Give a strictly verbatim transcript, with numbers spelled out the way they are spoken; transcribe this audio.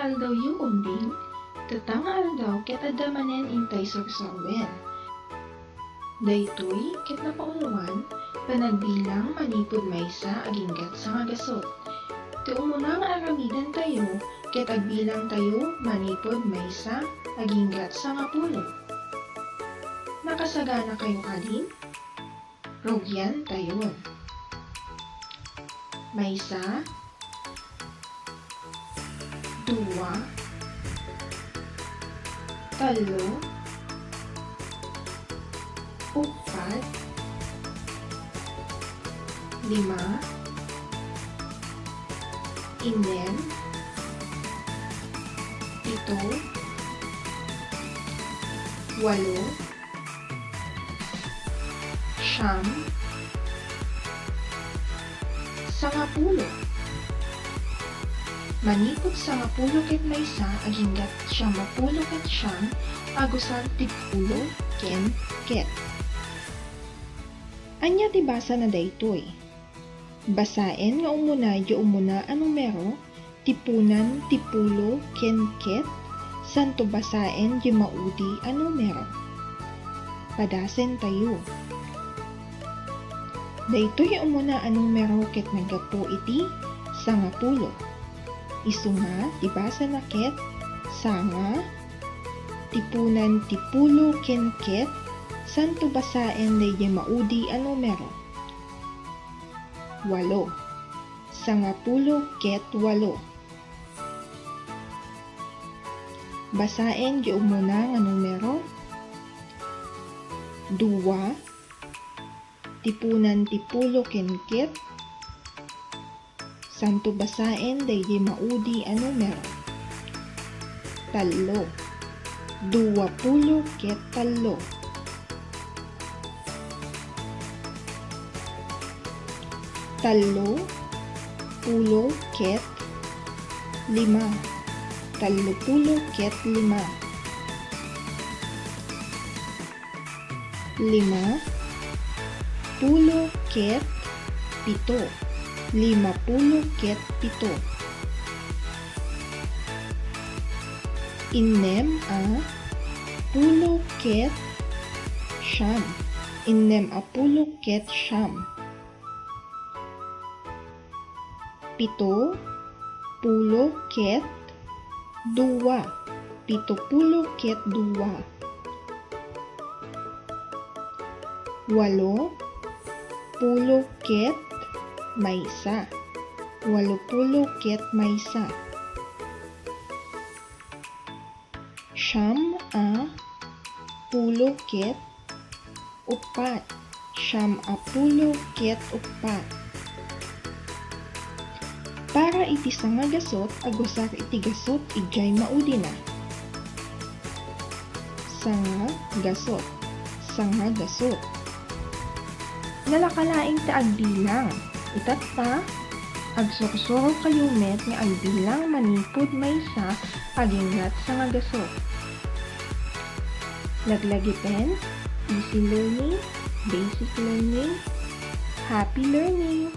Aldaw yu umbing, tatta nga aldaw ket adda manen intay sursuroen. Daytoy ket napauloan, panagbilang manipud maysa aginggat sangagasut. Ti umuna nga aramidantayo ket agbilangtayo manipud maysa aginggat sangapulo. Nakasaganakayo kadi? Rugiantayon. Maysa, dua, tallo, uppat, lima, innem, pito, walo, siyam, sangapulo. Manipud sangapulo ket maysa aginggat siamapulo ket siyam, agusar ti pulo ken ket. Ania ti basana daytoy? Basaen nga umuna diay umuna a numero, tipunan ti pulo ken ket, santo basaen diay maudi a numero. Padasentayo. Daytoy umuna a numero ket naggapu iti sangapulo. Isu nga ti basana ket sanga, tipunan ti pulo ken ket, santo basaen daydiay maudi a numero. Walo. Sangapulo ket walo. Basaen diay umuna nga numero. Dua. Tipunan ti pulo ken ket. Santo basaen daydiay maudi a numero. Tallo. Duapulo ket tallo. Tallo, pulo ket lima. Tallopulo ket lima. Lima, pulo ket pito. Limapulo ket pito. Innem a pulo ket siyam. Innem a pulo ket siyam. Pito, pulo ket dua. Pitopulo ket dua. Walo, pulo ket maysa. Walopulo ket maysa. Siyam a pulo ket uppat. Siyam a pulo ket uppat. Para iti sangagasut, agusar iti gasut idiay maudina. Sangagasut. Sangagasut. Nalaka laeng ti agbilang. Itatta, agsursurokayo met nga agbilang manipud maysa aginggat sangagasut. Laglagipen, easy learning, basic learning, happy learning!